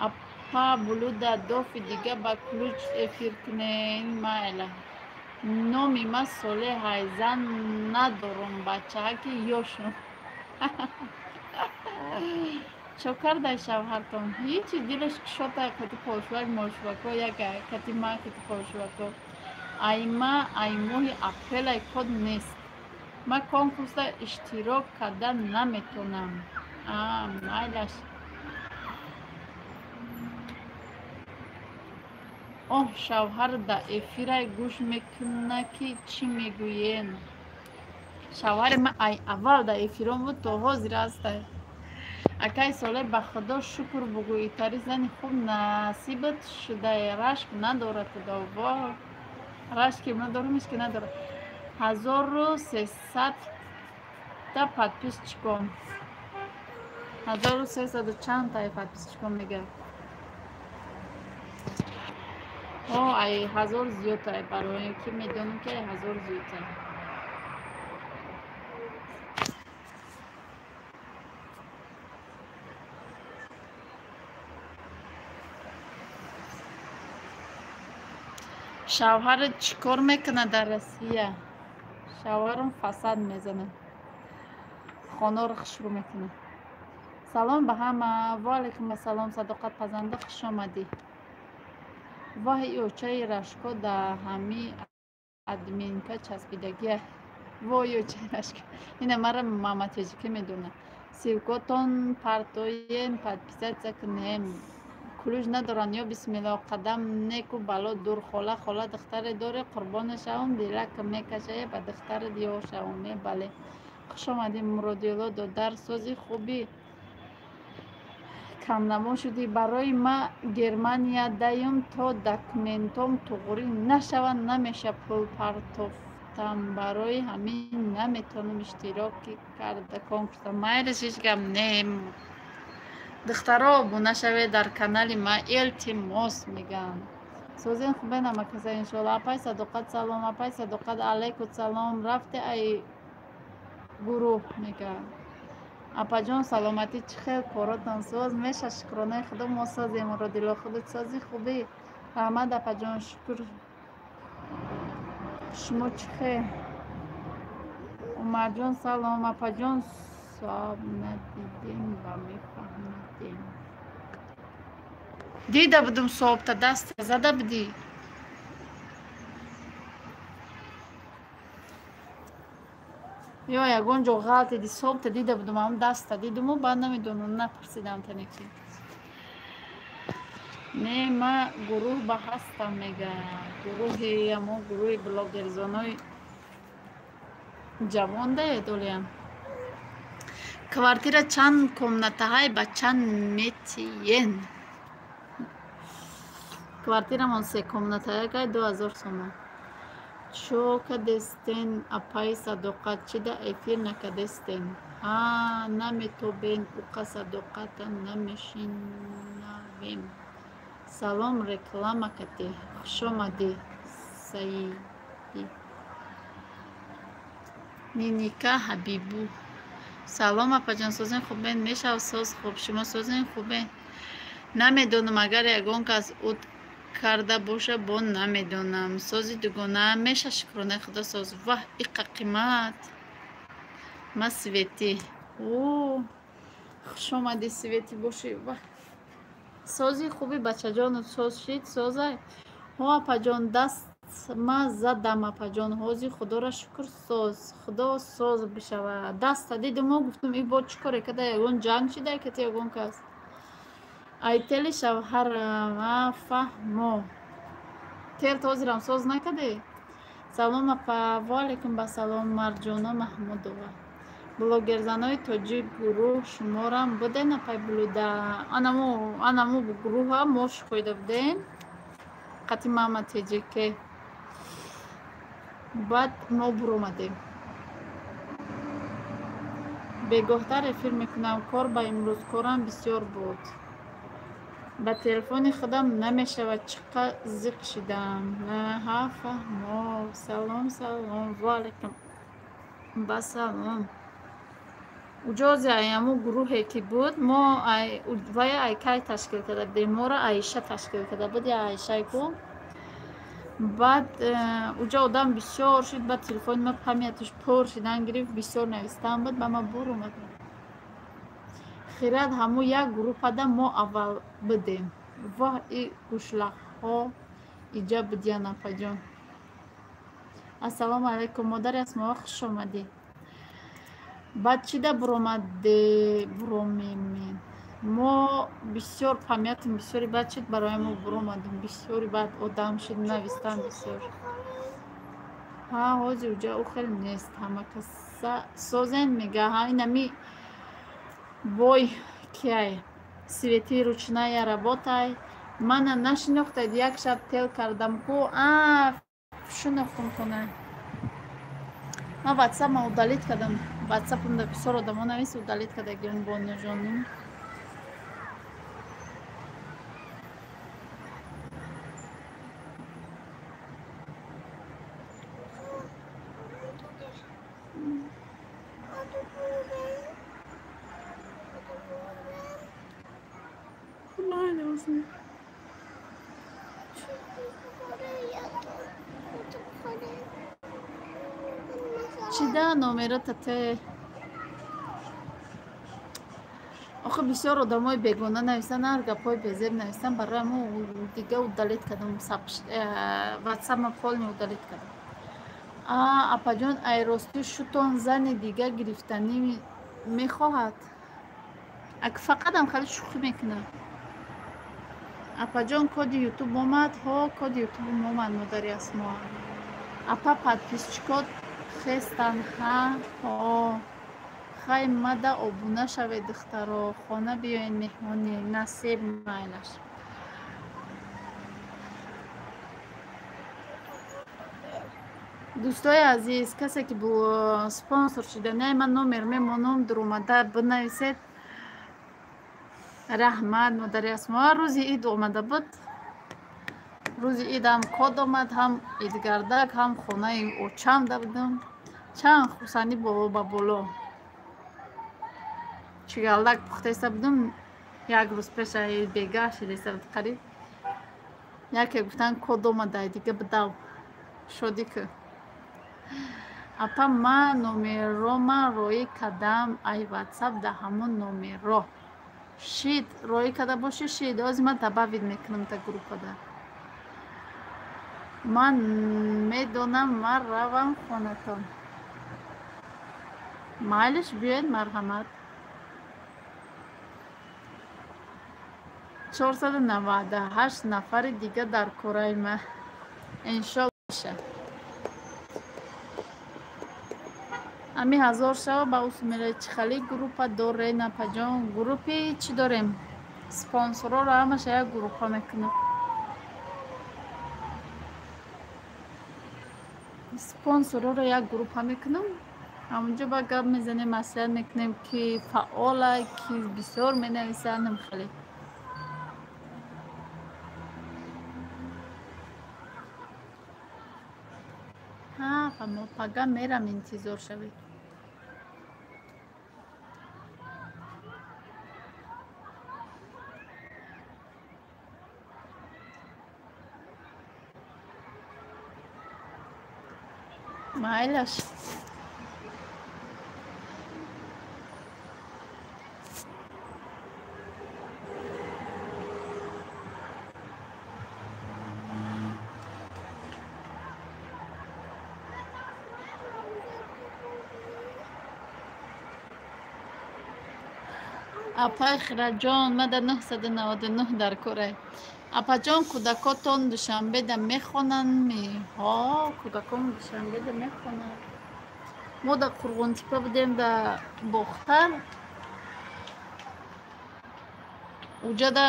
Апа, блуда дофи дига ба ключ эфир кунен майла. Номи ма Солеҳ, ай зан надорум, бачаҳаки ёшум. Чо кардай шавҳартон? Ҳичи, дилаш кушода кати полшувак, молшувако, яка кати ма кати полшувако. Айма ай моҳи апрел ай код нест. Ма конкурсда иштирок карда наметонам. А, майлаш. Оҳ, шавҳар да эфирай гӯш мекуна ки чӣ мегӯен. Шавҳари ма ай аввал да эфирон буд, то ҳозир ҳастай. Акай Солеҳ, ба худо шукр бугӯ, итари зани хуб насибат шудае, рашк надорад тудо. Во, рашки надорам, ҳеч ки надорад. 1300 та подписчиком. 1300 чанд таи подписчиком мега. О, ай 1000 зиёд ай, барои ки медонам ки ай 1000 зиёд ай. Шавҳарат чӣ кор мекунад дар Россия? Шавҳарам фасад мезанад, хонаро хушрӯ мекунад. Салом ба ҳама. Ва алайкум ассалом. Садоқат пазанда, хуш омадӣ. Воҳи очаи рашко да ҳами админка часпидагия. Вой очаи рашко, ина мара мама тоҷикӣ медонад. Ссылкотон партоен, подписаться кунем. Кулуш надоранд ё бисмилло қадам неку бало дур. Хола, хола, духтаре доре, қурбона шавам, дилак мекашае ба духтарат ё шавам. Е бале. Хуш омадӣ, Муродило додар. Сози хуби, камнамо шудӣ. Барои ма Германия даём, то документом туғрӣ нашаванд, намеша пул партофтам. Барои ҳамин наметавонам иштирок карда конкурса. Майлиш, ҳеҷ гап не. Духтаро, обуна шавед дар канали ма, илтимос мегӯям. Созен, хубен ҳамакаса, иншоалло. Апай Садоқат, салом. Апай Садоқат, алайку салом. Рафте ай гурӯҳ мегӯям. Апаҷон, саломатӣ, чӣ хел коротон? Соз меша, шукронаи худо, мо созем. Муродило, худат созӣ, хубӣ? Раҳмат, апаҷон, шукр. Шумо чӣ хел? Умарҷон, салом. Апаҷон, соб надидем ва мефаҳмидем. Дида будум, собта даста зада будӣ. Ё ягон ҷо ғалт диди? Собта дида будум, ам даста дидуму баъд намедонам, напурсидам танеки. Не, ма гурӯҳ ба ҳастам, мега. Гурӯҳи амо гурӯҳи блогерзонои ҷавон даед олиям. Квартира чанд комнатаҳай, ба чанд метиен? Квартирамон се комнатаякай, 2000 сомон. Чо кадестен, апаи Садоқат, чида эфир накадестен? Ҳа, наметобен, уқа садоқата намешинавем. Салом, реклама кати. Хушомадӣ, Саидӣ. Ниника Ҳабибу, салом, апаҷон, созен, хубен? Мешав, соз, хуб. Шумо созен, хубен? Намедонам, агар ягон кас уд карда боша, бо намедонам. Сози, дугона меша, шукронаи худо, соз. Ваҳ, иқа қимат. Ма Светӣ. О, хушомадӣ, Светӣ бошӣ. Ваҳ, сози, хуби, бачаҷону соз шид, созай? Ҳо, апаҷон, даст ма задам, апаҷон, ҳозир худоро шукр, соз, худо соз бишавад. Даста дидуму гуфтум, и бо чӣ коре када, ягон ҷанг шида кати ягон кас? Айтели шавҳарама, фаҳмо. Тел ҳозирам соз накаде? Салом, апа. Ва алайкум ба салом, Марҷона Маҳмудова. Блогерзанои тоҷик гурӯҳ шуморам буден, апай Блуда? Анаму гурӯҳа мо шукоида будем қати мама теҷике, баъд мо буромадем. Бегоҳтар эфир мекунам, кор ба имрӯз корам бисёр буд, ба телефони худам намешавад, чӣ қа зиқ шидам. Ҳа, фаҳмо. Салом, салом. Ва алайкум ба салом. Уҷози аяму гурӯҳе ки буд, мо вая айкай ташкил карда будем, моро Аиша ташкил карда буд, я Аишай ку. Баъд уҷа одам бисёр шуд, баъд телефони ма памяташ пур шидан гирифт, бисёр навистан буд, ба ма бур омадам. Хират, ҳаму як группада мо аввал будем. Воҳ, и гӯшлахҳо иҷа будиян, апаҷон. Ассалому алайкум, модари Асмова, хуш омадӣ. Баъд чида буромаде, буромемен? Мо бисёр памятам, бисёри баъд шуд, барои мо буромадем, бисёри баъд одам шуд, навистан бисёр. Ҳа, ҳозир уҷа ӯ хеле нест, ҳама каса созен, мега. Ҳа, инами бой кияй, Свети, ручная работай. Мана нашинохтед, як шаб тел кардам ку. А, шинохтум кона. Ман ватсапма удалить кардам, ватсапамда бисёр одамо навис, удалить кардагим, бонужонум. Чида номеро тате? Охи бисёр одамои бегона нависанд, ҳар гапҳои безеб нависанд, барои мо дига удалить кардам, ватсапма полный удалить кардам. А апаҷон, айростӣ шутон зани дига гирифтанӣ мехоҳад? Ак фақатам хеле шӯхӣ мекунад. Апаҷон, коди ютуб омад? Ҳо, коди ютуб омад, модари Асмо. Апа, подписчикот хестанд, ҳа? Ҳо. Хай мада обуна шавед, духтаро, хона биёед меҳмонӣ, насиб майлаш. Дӯстои азиз, касе ки спонсор шиданияй, ман номер мемонам, дуромада бинависед. Раҳмат, модари Асмо. Рӯзи ид омада буд. Рӯзи ид ҳам код омад, ҳам идгардак, ҳам хонаи очам да будам. Чанд хурсандӣ ба боло. Чигалдак пухтаиста будам, як рӯз пеша бегаҳ шидаиста буд қариб. Яке гуфтанд код омада, дига бидав. Шодӣ ку. Апа, ман номерома роӣ кардам ай ватсап да ҳамон номеро. Шид, роӣ карда бошӣ, шид. Ҳозир ман добавить мекунам та группада. Ман медонам, ман равам хонатон. Майлиш, биёед, марҳамат. 498 нафари дига дар кораи ма. Иншолла. Ами 1000 шава ба усмера чӣ хали группа дорен, апаҷон? Группи чӣ дорем? Спонсорҳоро ҳамаша як группа мекунем. Спонсорҳоро як группа мекунам. Ҳамонҷо ба гап мезанем, маслиҳат мекунем, ки фаъола, ки бисёр менависанд, хеле. Ҳа, пага мерам, интизор шавед. Майлаш. Апай Хираҷон, мада 999 дар корай. Апаҷон, кӯдакотон душанбеда мехонанд ми? Ҳо, кӯдакон душанбеда мехонанд. Мо дар Қурғонтепа будем, дар Бохтар. Уҷада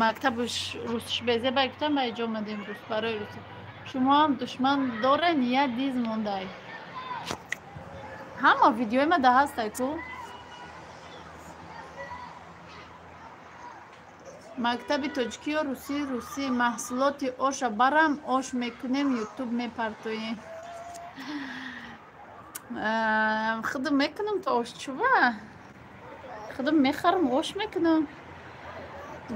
мактаби русиш безеба гуфтам, ба иҷо омадем рус барои русӣ. Шумо ҳам душман дорен, я диз мондай. Ҳама видеои ма да ҳастай ку? Мактаби тоҷикӣ ё русӣ? Русӣ. Маҳсулоти оша барам, ош мекунем, ютуб мепартоем. Худам мекунам то ош чува? Худам мехарам, ош мекунам.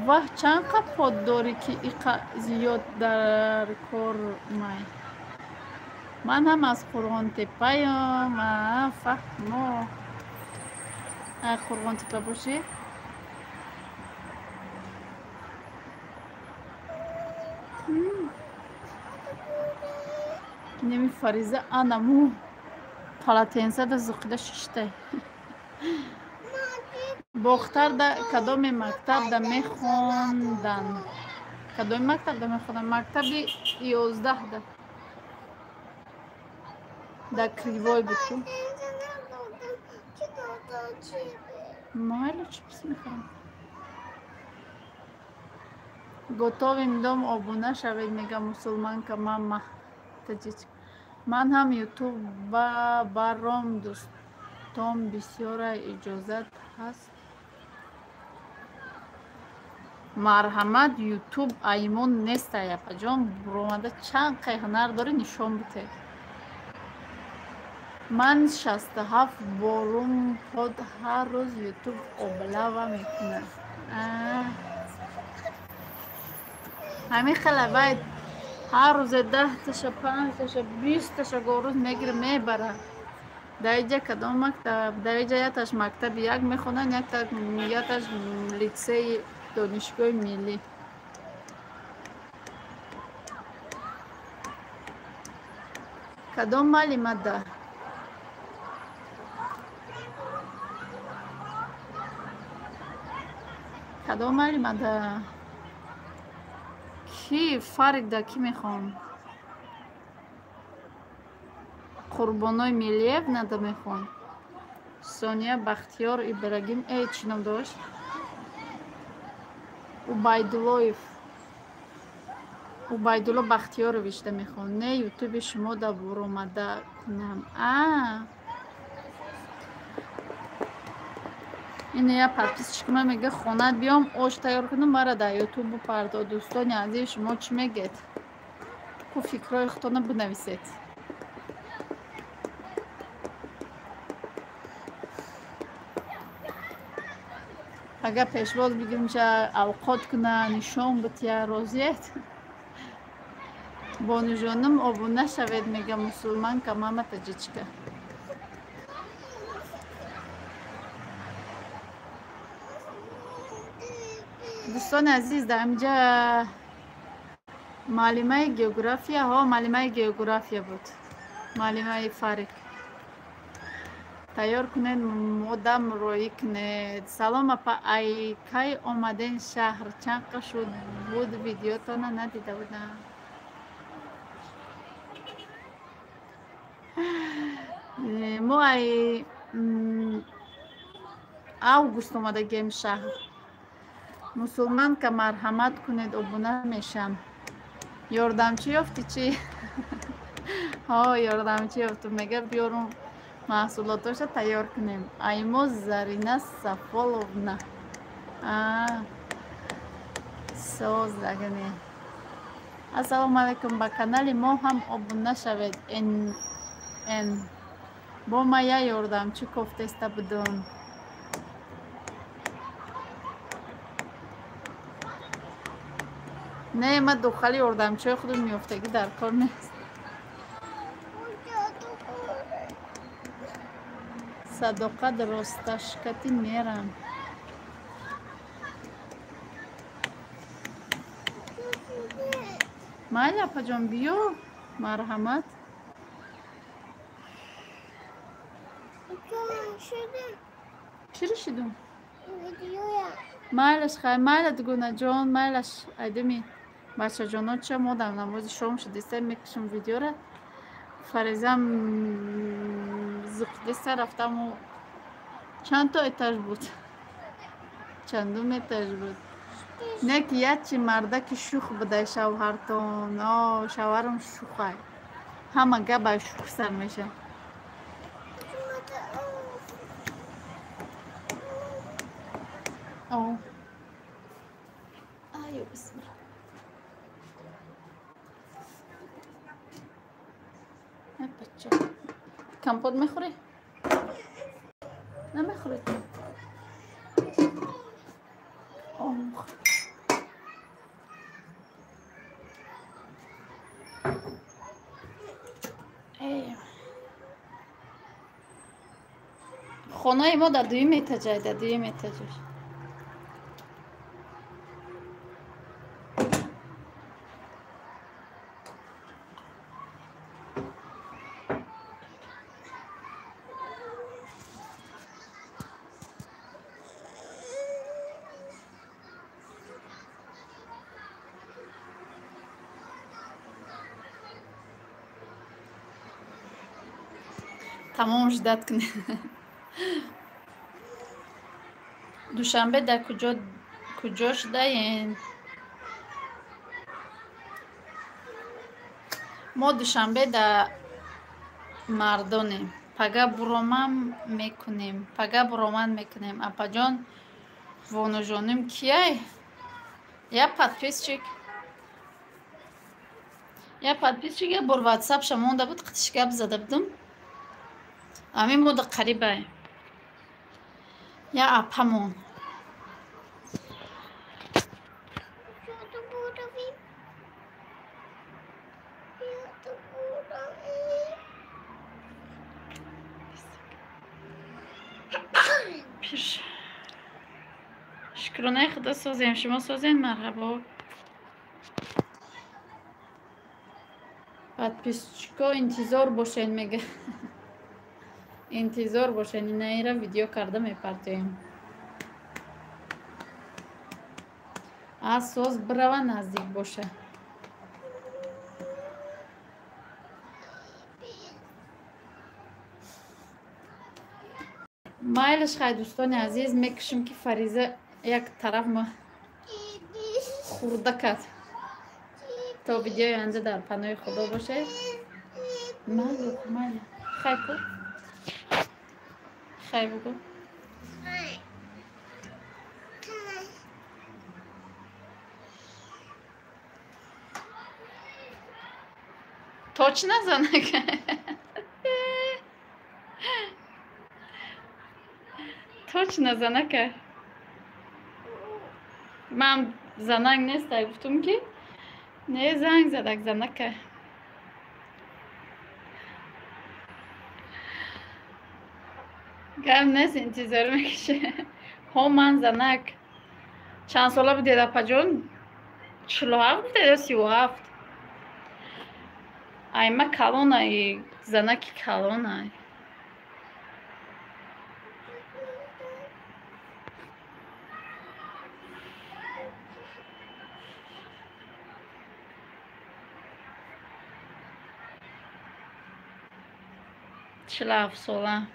Ваҳ, чанд қа под дорӣ, ки иқа зиёд дар кор май? Ман ҳам аз Қурғонтепаям. Фаҳмо. Қурғонтепа бошӣ? Неми Фариза анаму полотенцада зуқида шиштай. Бохтар да кадоме мактабда мехонданд? Кадоми мактабда мехонданд? Мактаби 11-да. Да Кривой буд ку? Майли, чипс мехӯрам. Готовим дом, обуна шавед, мега мусулманка мама таҷич. Ман ҳам ютуба баром, дӯстом бисёра, иҷозат ҳаст? Марҳамат, ютуб аймон нестай, апаҷон, буромада чанд қай ҳунар дорӣ нишон бите. Ман 67 борум под ҳар рӯз ютуб облава мекунад. Ҳамин хела вай ҳар рӯзе 10 таша, 5 таша, 20 таша горӯз мегира, мебара. Дар иҷа кадом мактаб? Дар иҷа яташ мактаби як мехонанд, яташ литсеи донишгоҳи миллӣ. Кадом маълимада? Кадом маълимада? Ки Фарик да кӣ мехонд? Қурбоной Миллиевна да мехонд. Сония Бахтиёр Ибрагим чӣ ном дошт? Убайдуллоев. Убайдулло Бахтиёрович да мехонд. Не, ютуби шумо да буромада кунам. А ин я подписчик ма мега, хонат биём, ош тайёр кунам, мара дар ютуб бупардо. Дӯстони азиз, шумо чӣ мегед? Ку фикрҳои худтона бинависед. Агар пешвоз бигирим, ча авқот куна, нишон бития, розиед? Бонужоним, обуна шавед, мега мусулманка мама таҷичка. Дӯстони азиз, дар инҷа маълимаи география, ҳо, маълимаи география буд, маълимаи Фарик. Тайёр кунед, модам роӣ кунед. Салом, апа, ай кай омаден шаҳр? Чанд қа шуд буд, видеотона надида будам. Мо ай август омадагем шаҳр. Мусулманка, марҳамат кунед, обуна мешам. Ёрдамчӣ ёфтӣ чӣ? Ҳо, ёрдамчӣ ёфтум, мега биёрум, маҳсулотоша тайёр кунем. Аймо Зарина Сафоловна соз агане. Ассалому алайкум, ба канали мо ҳам обуна шавед. Н бо ма я ёрдамчӣ кофтеста будум. Не, ма дохали ёрдамчиҳои худо меёфтагӣ дар кор нест. Садоқат росташкати мерам. Майли, апаҷон, биё, марҳамат. Чиро шидум? Майлаш, хай, майла, дугонаҷон, майлаш, айдами бачаҷоно ча модам намози шом шудиста, мекушам видеора. Фаризам зиқдиста рафтаму чанд то этаж буд, чандум этаж буд. Не ки ячи мардаки шух будай шавҳартон? О, шавҳарам шухай, ҳама гап ай шух сар меша. Аю, бисмилла. Бача, компот мехӯрӣ? Намехӯрӣ? Ох. Эй. Хонаи мо дар дуюм этажай, дар дуюм этажаш. Тамом ждать кунед. Душанбе дар куҷо, куҷо шудаен? Мо Душанбе дар Мардонем. Пага буромам мекунем, пага буроман мекунем. Апаҷон, вонужоним кияй? Я подписчик, я подписчик, я бор ватсапша монда буд, қитиш гап зада будум. Ҳамин мода қарибай. Я апамон. Пир. Шукронаи худо созем, шумо созен, марҳабо. Подписчико интизор бошен, мега. Интизор бошен, инаира видео карда мепартоем. Аз соз бирава наздик боша. Майлаш хай, дӯстони азиз, мекушем ки Фариза як тараф ма хурда кард. То видеои оянда дар паноҳи худо бошед. Майли, майли. Хай ку. Хай бугу. Точно занака? Точно занака. Ман занак нестай, гуфтум ки не занг задак занака. Гап нест, интизор мекаше. Ҳо, ман занак. Чанд сола будед, апаҷон? 47 будед ё 37? Ай, ма калонай, занаки калонай. 47 сола.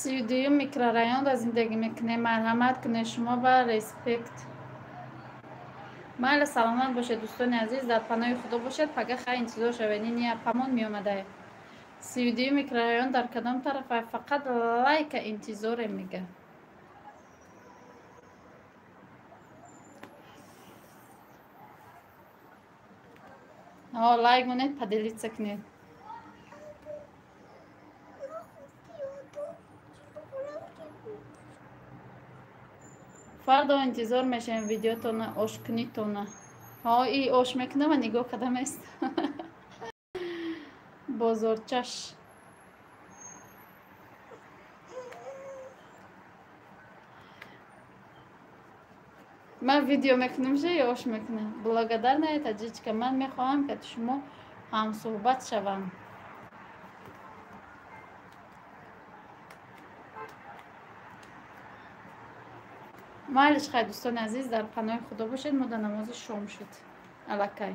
32-юм микрорайонда зиндагӣ мекунем. Марҳамат кунед, шумо ба респект. Майли, саломат бошед, дӯстони азиз, дар паноҳи худо бошед. Пага хай интизор шавед, ини апамон меомадай. 32-юм микрорайон дар кадом тарафа? Фақат лайка интизоре, мега. Ҳо, лайк монед, поделиться кунед. Фардо интизор мешавем видеотона, ошкунитона. Ҳо, и ош мекунама, нигоҳ кардамест. Бозорчаш. Ман видео мекунам ше ё ош мекунам? Благодарная таджичка. Ман мехоҳам, ки шумо ҳамсӯҳбат шавам. Майлиш хай, дӯстони азиз, дар паноҳи худо бошед. Мо дар намози шом шуд аллакай.